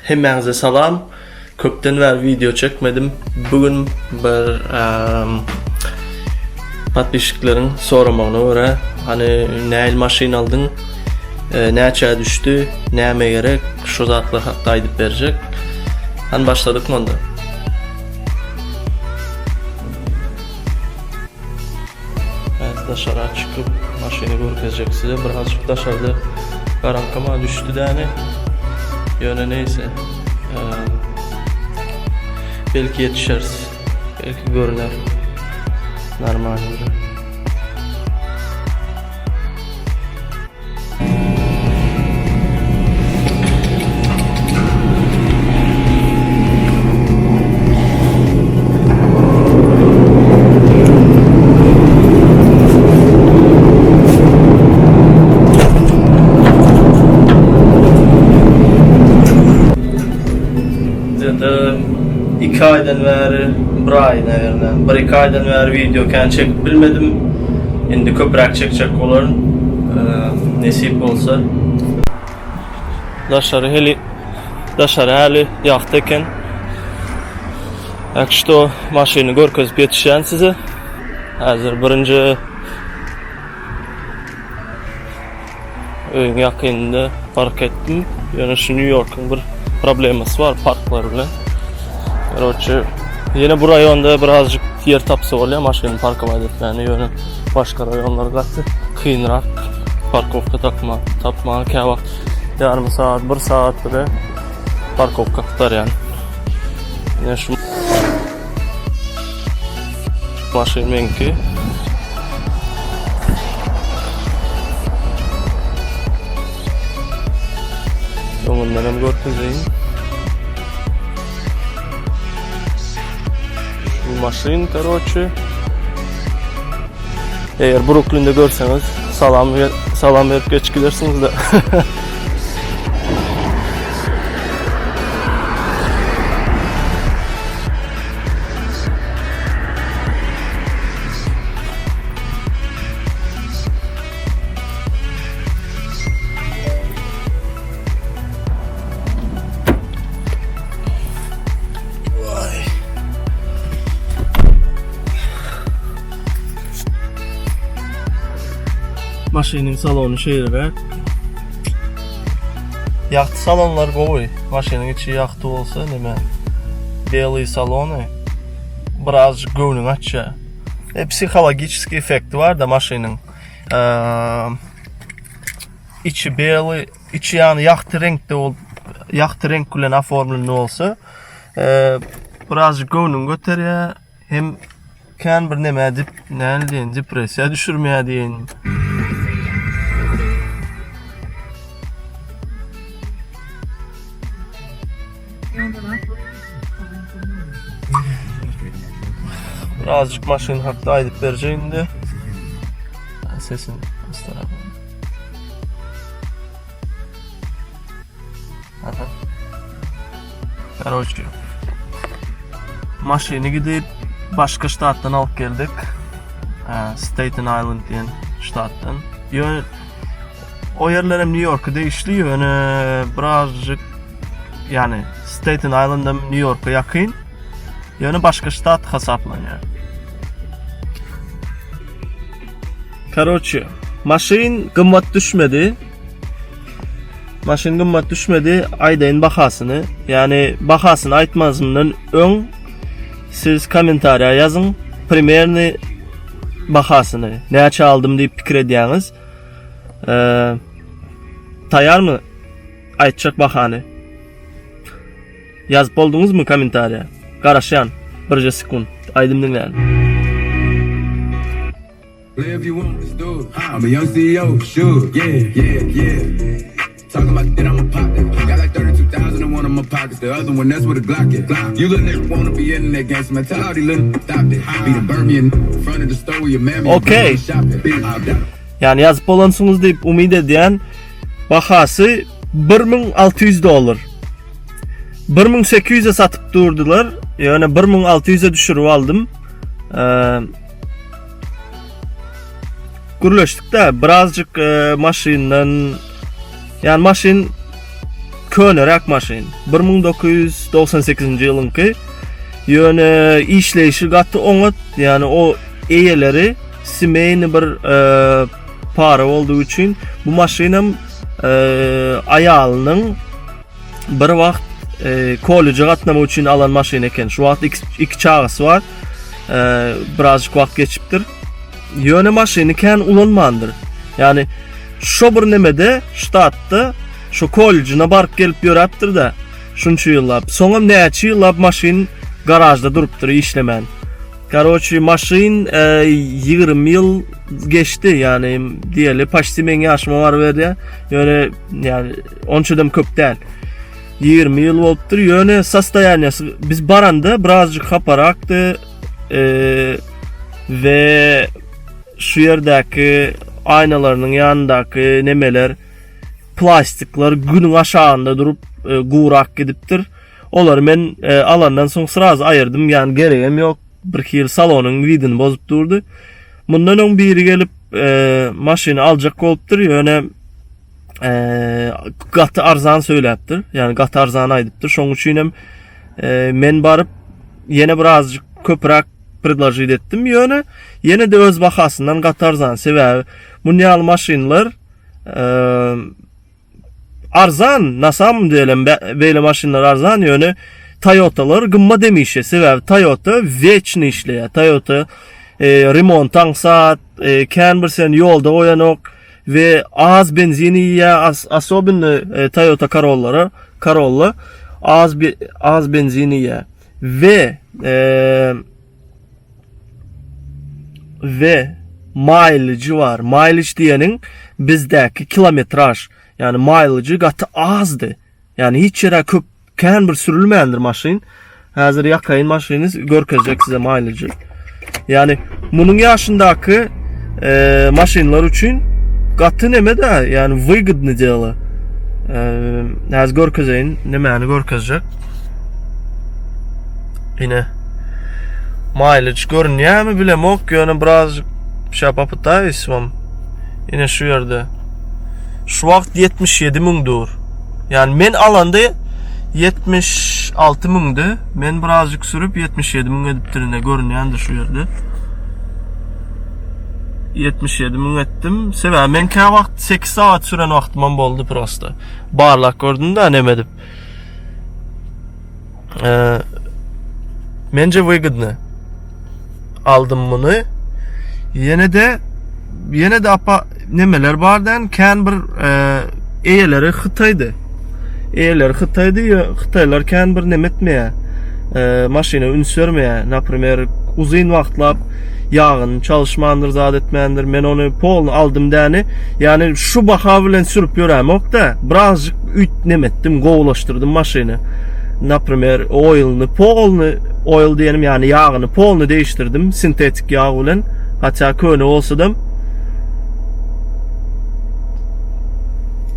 Hemmäňize salam. Köpden bäri wideo çekmedim. Bu gün bir podpisçikleriň soramagyna görä, hany näil maşyn aldyň, e, näçä düşdi, näme gerek, şu zatlar hakda aýdyp berjek. Hany başladyk onda. Häzir daşara çykyp maşyny görkezjek size. Birazjyk daşarda garaňkyma düşdi däni. Ýöne neýse. Belki ýetişeris. Belki görüner. Normalnyja. Gde-to iki aýdan bäri, bir aý nawerna, bir iki aýdan bäri wideo kän çekip bilmedim. Indi köpräk çekjek bolaryn. Nesip bolsa. Daşary heli daşary häli ýagty eken. Tak şto maşyny görkezip ýetişýän size. Häzir birinji Öýüň ýakynynda park etdim. Ýöne şu Nýu Ýorkuň bir problemasy bar parklar bilen. Karoçe, ýene bu raýonda birazjyk ýer tapsa bolýar maşyny parkować etmäne. Ýöne başga raýonlar gaty kynrak parkowka tapma, tapmaga käwagt ýarym sagat, bir sagat bile parkowka gtarýan. Ýene şu Maşyn meňki. Öňünden hem görkezeýin. Şu maşyn, karoçe. Eger Brooklyn'de görseňiz, salam salam berip geçip gidersiňiz de. Maşynyň salony şeýleräk. Ýagty salonlar gowy. Maşynyň içi ýagty bolsa neme belyý salony birazjyk göwnüňi açýar. E, psihologiçeskiý effekti bar-da maşynyň. Içi bely, içi ýagny ýagty reňkde bolup, ýagty reňk bilen oformlenli bolsa, e, birazjyk göwnüňi göterýär. Hem kän bir neme dip, näme diýen, depressiýa düşürmeýär diýen. Birazcık maşyn hakda aýdyp berjek indi. Sesini astarak. Aha. Karoçe. Maşyny gidip başga ştatdan alyp geldik. Staten Island diýen ştatdan. Ýöne o ýerler hem New Yorka degişli, ýöne birazjyk ýani Staten Island hem New Yorka ýakyn. Ýöne başga ştat hasaplanýar. Karoçe, maşyn gymmat düşmedi. Maşyn gymmat düşmedi, aýdaýyn bahasyny. Ýagny bahasyny aýtmazymdan öň siz kommentariýa ýazyň, primerny bahasyny näçe aldym diýip pikir edýäňiz. Eee taýýarmy aýtjak bahany? Ýazyp bolduňyzmy kommentariýa? Garaşýan. Birje sekunt. Aýdym diňläýin. Play if you want, let's do it. I'm a young CEO, sure, yeah, yeah, yeah. Talking about that, I'ma pop that. Got like 32,000 in one of my pockets. The other one, that's where the Glock at. Glock. You little nigga wanna be in that gangster man. Tell all these little stop that. Be the Burmy in front of the store where your mammy. Okay. Ýagny ýazyp bolansyňyz diýip umyt edýän. Bahasy 1600 dollar. 1800-e satyp durdular. Ýöne 1600-e düşürip aldym. Eee Gürleşdik-de, birazjyk e, maşyndan, ýani maşyn Köneräk maşyn. 1998-nji ýylyňky. Ýöne işleýşi gaty oňat. Ýani o eýeleri semeýni bir e, para boldugy üçin bu maşynam e, aýalynyň bir wagt e, kolleje gatnamak üçin alan maşyn eken. Şu wagt iki, iki çagasy bar. E, birazjyk wagt geçipdir. Ýöne maşyny kän ulanmandyr. Ýani şo bir nemede ştatda şo kollejine baryp gelip ýöräpdir-de şunça ýyllap. Soňam näçe ýyllap maşyn garažda durupdyr işlemän. Karoçi maşyn 20 ýyl geçdi ýani diýeli paçti meň ýaşyma baryberýär. Ýöne ýani onçadam köp däl. 20 ýyl bolupdyr. Ýöne sostoýaniýasy biz baranda birazjyk haparakdy. E, we şu ýerdäki aýnalarynyň ýanyndaky nemeler plastikler günüň aşagynda durup e, gurak gidipdir. Olary men e, alandan soň sraz aýyrdym. Ýani geregem ýok. Bir hil salonyň widini bozup durdy. Mundan öň biri gelip e, maşyny aljak bolupdyr, ýöne e, gaty arzan söyläpdir. Ýani gaty arzan aýdypdyr. Şoň üçin hem e, men baryp ýene birazjyk köpräk predložit etdim. Ýöne ýene de öz bahasyndan gaty arzan. Sebäbi bunun ýaly maşynlar e, arzan, na samom delem beýle maşynlar arzan, ýöne Toyotalar gymmat hemişe. Sebäbi Toyota weçni işleýär. Toyota e, remont aňsat, e, kän bir sen ýolda goýanok we az benzin iýýär, as, asobinno e, Toyota Corolla, Corolla az az benzin iýýär. We e, we mileage bar. Mileage diýeniň bizdäki kilometraž. Ýani mileage gaty azdy. Ýani hiç ýere köp kän bir sürülmändir maşyn. Häzir ýakaýyn maşyny görkezjek size mileage. Ýani munuň ýaşyndaky e, maşynlar üçin gaty neme da, ýani wygodny delo. E, häzir görkezeýin, nemäni görkezjek. Ine. Mileage görünýärmi bilemok, ýöne biraz şa popytaýys vam. Ine şu ýerde. Şu wagt 77 müň dur. Ýani men alanda 76 müňdi. Men birazjyk sürüp 77 müň edipdir ine görünýändir şu ýerde. 77 müň etdim. Sebäbi men kä wagt 8 sagat süren wagtymam boldy prosta. Barlak gördüm da neme edip. Ee, mence wygodny. Aldym muny. Ýene de ýene de apa nemeler bardan kän bir e, eýeleri Hytaýdy. Eýeleri Hytaýdy, Hytaýlar kän bir neme etmeýär. E, maşyna üns bermeýär. Naprimer, uzyn wagtlap ýagyny çalyşmandyr, zat etmändir. Men ony polny aldym däni. Ýani şu baha bilen sürüp ýörämok-da. Birazjyk üýt neme etdim, gowulaşdyrdym maşyny. Naprimer, oilny polny, oil diýenim ýani ýagyny polny değiştirdim sintetik ýag bilen. Hatda köne bolsadam.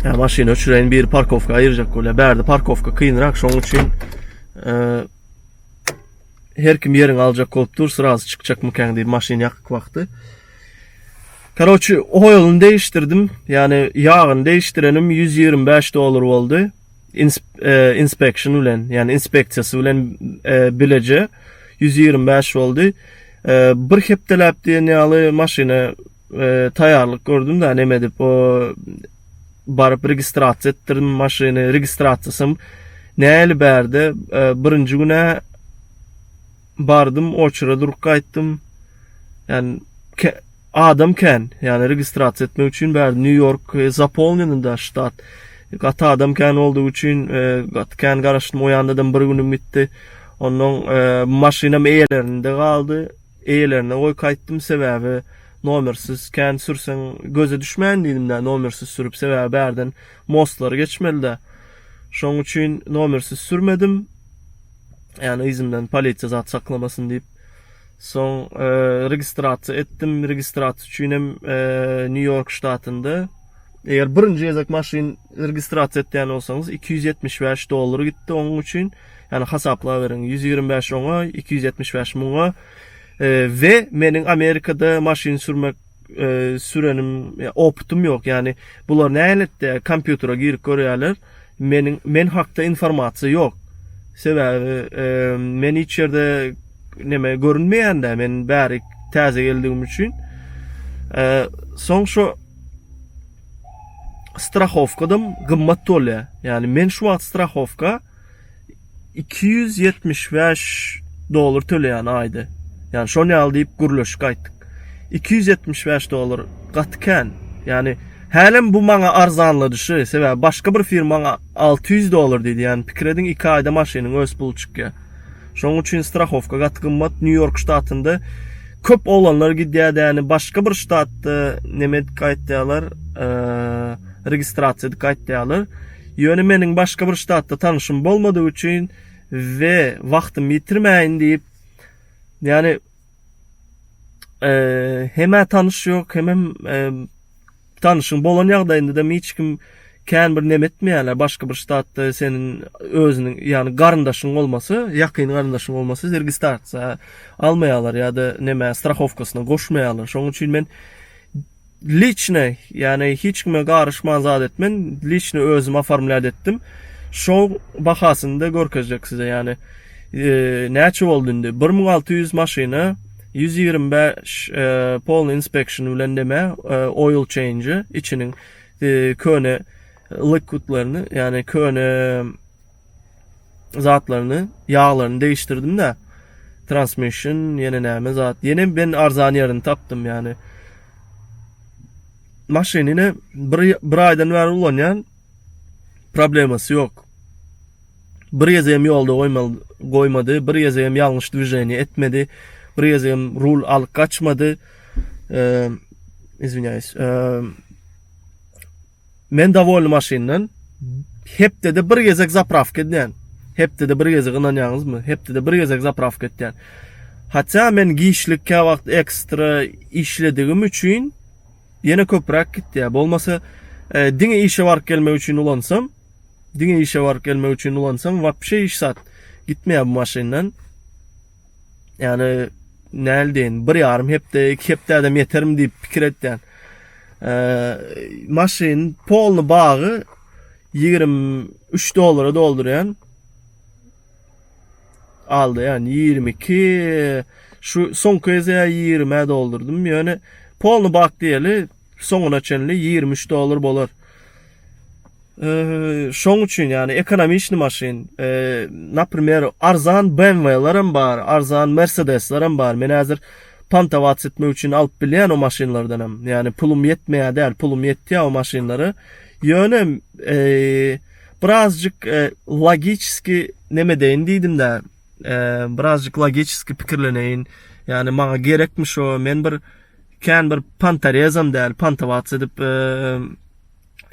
Ya maşyny öçüreýin, biri parkowka aýyrjak bolýar. Bärde parkowka kynrak, şonuň üçin e, her kim ýeriňi aljak bolup dur, srazy çykjakmykäň diýip maşyn ýakyk wagty. Karoçi, oýuny değiştirdim. Ýani ýagyny değiştirenim 125 dollar boldy. Ins e, inspection bilen, ýani inspeksiýasy bilen e, bileje 125 boldy. E, bir hepdeläp diýen ýaly maşyna e, taýýarlyk gördüm da neme edip o baryp registrasiýa etdirdim maşyny registrasiýasym näli bärde e, birinji güne bardym oçura durup gaýtdym yani ke, adam kän yani registrasiýa etmek üçin bärde New York e, zapolnenida da ştat gaty adam kän olduğu üçin e, gaty kän garaşdym o ýandadan bir günüm gitdi ondan e, maşynam eýelerinde galdy Eýelerine goýup gaýtdym sebäbi nomersiz kän sürseň göze düşmän diýdim-dä nomersiz sürüp sebäbi bärden mostlary geçmeli-dä. Şoň üçin nomersiz sürmedim. Ýani yzymdan polisiýa zat saklamasyn diýip. Soň e, registrasiýa etdim. Registrasiýa üçin hem e, Nýu Ýork ştatynda eger birinji gezek maşyn registrasiýa etýän bolsaňyz 275 dollar gitdi onuň üçin. Ýani hasaplaberiň, 125 oňa, 275 muňa. E, we meniň Amerikada maşyn sürmek e, sürenim, e, opytym ýok. Ýani bular näletde kompýutere girip görýärler. Meniň men hakda informasiýa ýok. Sebäbi men hiç ýerde neme görünmeýän-dä, men bäri täze geldigim üçin. Soň şu strahowkadam gymmat bolýar. Ýagny men şu wagt strahowka 275 dollar töleýän aýda. Ýagny şon ýaly diýip gürleşip gaýtdyk. 275 dollar gaty kän. Ýagny hälem bu maňa arzanladyşy, sebäbi başga bir firma maňa 600 dollar diýdi. Ýagny pikir ediň 2 aýda maşynyň öz puly çykýar. Şonuň üçin strahowka gaty gymmat. Nýu-Ýork ştatynda köp oglanlar gidýär ýagny başga bir ştatda neme edip gaýtýarlar, registrasiýa edip gaýtýarlar. Ýöne meniň başga bir ştatda tanyşym bolmadygy üçin we wagtymy ýitirmäýin diýip, ýagny hem-ä tanyş ýok, hemem tanyşyň bolan ýagdaýynda-da hiç kim kän bir neme etmeýärler. Başga bir ştatda seniň özüniň, ýagny garyndaşyň bolmasa, ýakyn garyndaşyň bolmasa registrasiýa almaýarlar ýa-da neme strahowkasyna goşmaýarlar. Şonuň üçin men Liçno, ýagny hiç kime garyşman zat etmen, liçno özüm oformlýat etdim. Şo bahasyny-da görkezjek size, ýagny näçe boldy indi? 1600 maşyna 125 polny inspection bilen deme oil change içiniň köne liquidlerini, ýagny köne zatlaryny, ýaglaryny değiştirdim-de. Transmission, ýene näme zat. Ýene ben arzan ýerini tapdym, ýagny. Maşynyny bir, bir aýdan bäri ulanýan. Problemasy ýok. Bir gezegem ýolda goýmaly, goýmady, bir gezegem ýalňyş dwiženiýe etmedi, bir gezegem rul alyp gaçmady. Eee, izwinýaýs. Eee, Men dowolny maşyndan. Hepdede bir gezek zaprawka edýän. Hepdede bir gezek ynanýaňyzmy? Hepdede bir gezek zaprawka etýän. Hatda men giçlik käwagt ekstra işledigim üçin ýene köpräk gitýär. Bolmasa e, diňe işe baryp gelmek üçin ulansam, diňe işe baryp gelmek üçin ulansam, wapşe iş zat gitmeýär bu maşyndan. Ýagny näl deýin, bir ýarym hepde, iki hepdädem ýeterim diýip pikir etýän. Maşyn polny bagy 23 dollara doldurýan. Aldy ýani 22 şu soňky gezek 20-ä doldurdym. Ýöne polny bak diýeli soňuna çenli 23 dollar bolar. Şoň üçin ýagny ekonomiçny maşyn. Naprimer arzan BMW-ler hem bar, arzan Mercedes-ler hem bar. Men häzir pantawats etmek üçin alyp bilýän o maşynlardan hem. Ýagny pulum ýetmeýär däl, pulum ýetýär o maşynlara. Ýöne birazjyk logiçeski neme deýin diýdim-de, birazjyk logiçeski pikirleneýin. Ýagny maňa gerekmi şo, men bir kän bir pantarezam däl, pantawats edip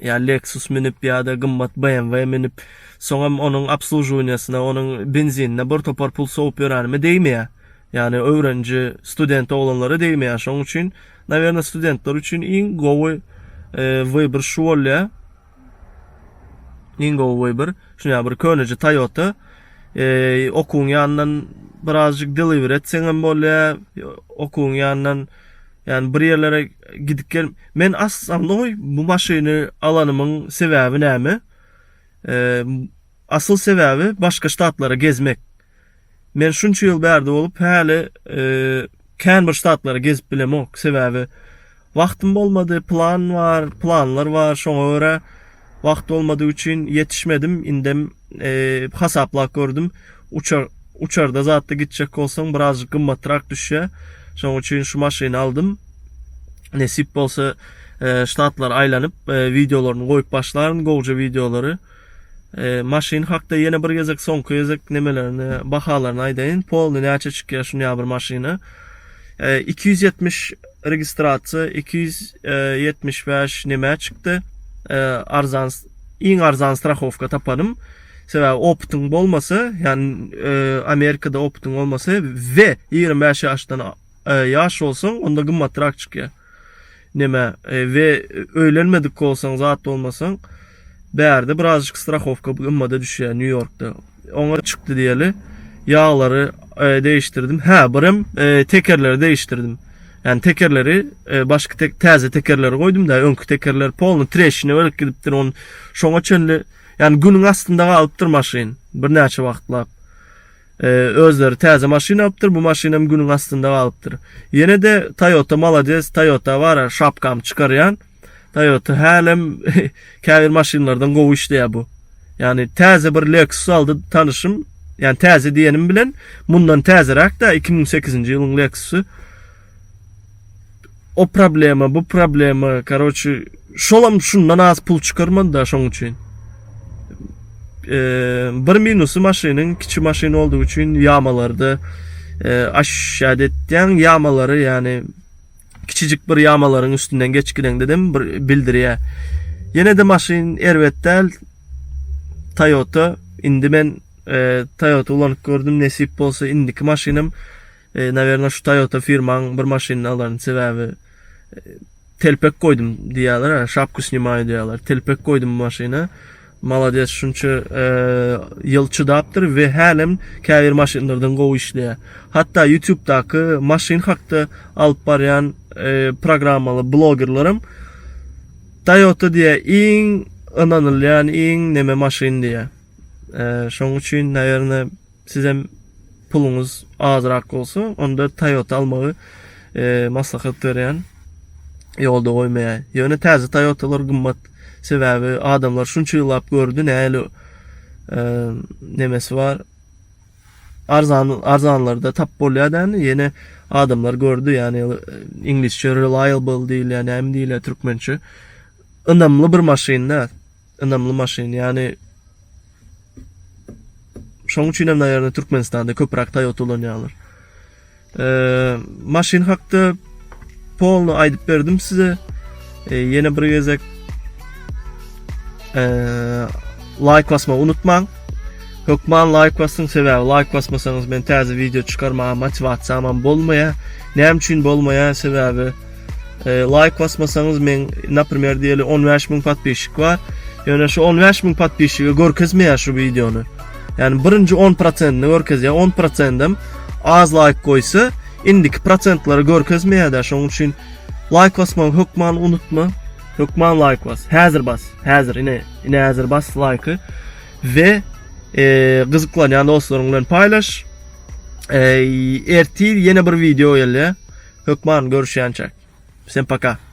ýa Lexus münüp ýa-da gymmat BMW münüp, soňam onuň obslužiwaniýasyna, onuň benzinine bir topar pul sowup ýörenime degmeýär. Ýagny öwreniji, student oglanlara degmeýär. Şonuň üçin, nawerno, studentler üçin iň gowy wybor şu bolýar. Iň gowy wybor. Şuny bir köneje Toyota okuwyň ýanyndan birazjyk delivery etseňem bolýar. Okuwyň ýanyndan Ýani bir ýerlere gidip gel. Men aslandoý bu maşyny alanymyň sebäbi näme? Asyl sebäbi başga ştatlara gezmek. Men şunça ýyl bärde bolup häli kän bir ştatlara gezip bilemok. Sebäbi wagtym bolmady, plan bar, planlar bar, şoňa görä wagt bolmadygy üçin ýetişmedim. Indem hasaplap gördüm. Uçar uçarda zatda gitjek bolsaň birazjyk gymmatrak düşýär. Şonuň üçin şu maşyny aldym. Nesip bolsa ştatlara aýlanyp wideolaryny goýup başlaryn, gowja wideolary. Maşyn hakda ýene bir gezek soňky gezek nemelerini, bahalaryny aýdaýyn. Polny näçe çykýar şuny ýa bir maşyna? 270 registrasiýa, 275 neme çykdy? Arzan iň arzan strahowka tapanym. Sebäbi opytyň bolmasa, ýagny Amerikada opytyň bolmasa we 25 ýaşdan ýaş bolsaň, onda gymmatrak çykýar. Neme we öýlenmedik bolsaň, zat bolmasaň, bärde birazjyk strahowka gymmada düşýär Nýu-Ýorkda. Oňa çykdy diýeli. Ýaglary değiştirdim. Hä, birem tekerleri değiştirdim. Ýani tekerleri başky tek täze tekerleri goýdum da, öňki tekerler polny treşine berip gidipdir. Ony şoňa çenli. Ýani günüň astynda galypdyr maşyn birnäçe wagtlap. Özleri täze maşyn alypdyr, bu maşyn hem günüň astynda galypdyr. Ýene-de Toyota malades, Toyota bar, şapkamy çykarýan. Toyota hälem käbir maşynlardan gowy işleýär bu. Ýani täze bir Lexus aldy tanyşym. Ýani täze diýenim bilen mundan täzeräk-de 2008-nji ýylyň Lexusy. O problema, bu problema, karoçi, şolam şundan az pul çykarmady-da şoň üçin. Eee, bir minusy maşynyň kiçi maşyn olduğu üçin ýamalarda e, aşşat etýän ýamalary ýani kiçijik bir ýamalaryň üstünden geçip gideňde dem bir bildirýär. Ýene-de maşyn erbet däl. Toyota indi men e, Toyota ulanyp gördüm. Nesip bolsa indiki maşynym E, nawerno şu Toyota firmaň bir maşynyny alaryn, sebäbi e, telpek goýdum diýýärler, şapku snimaýu diýýärler. Telpek goýdum maşyna. Malades şunça e, ýyl çydapdyr we hälem käbir maşynlardan gowy işleýär. Hatda YouTube'daky maşyn hakda alyp barýan e, programmaly blogerlerim Toyota diýýär, iň ynanylýan, iň neme maşyn diýýär. E, şoň üçin nawerno Sizem puluňyz azrak bolsa, onda Toyota almagy e, maslahat berýän. Ýolda goýmaýar. Ýöne täze Toyotalar gymmat. Sebäbi adamlar şunça ýyllap gördi, nähili e, nemesi bar. Arzan arzanlarda tap bolýar däni, ýene adamlar gördi, ýani e, iňlisçe reliable diýilýär, näme diýilýär türkmençe. Ynamly bir maşyn-da. Ynamly maşyn, ýani Şoň üçin hem naýarda Türkmenistanda köpräk Toyota ulanýarlar. Eee, maşyn hakda polny aýdyp berdim size. E, ýene bir gezek eee like basmagy unutmaň. Hökman like basyň, sebäbi like basmasaňyz men täze wideo çykarmaga motiwasiýam hem bolmaýar. Näme üçin bolmaýar? Sebäbi Laýk basmasaňyz men naprimer diýeli 15 müň podpisçik bar. Ýöne şu 15 müň podpisçige görkezmeýär şu wideony. Ýani birinji 10 prosentini görkezýär. 10 prosendem az laýk goýsa, indiki prosentleri görkezmeýär-de. Şonuň üçin laýk basmagy hökman unutma. Hökman laýk bas. Häzir bas. Häzir ine, ine häzir bas laýky we e, gyzyklanýan dostlaryň bilen paýlaş. E, ertir ýene bir wideo gelýär. Hökman görüşýänçäk. Всем пока.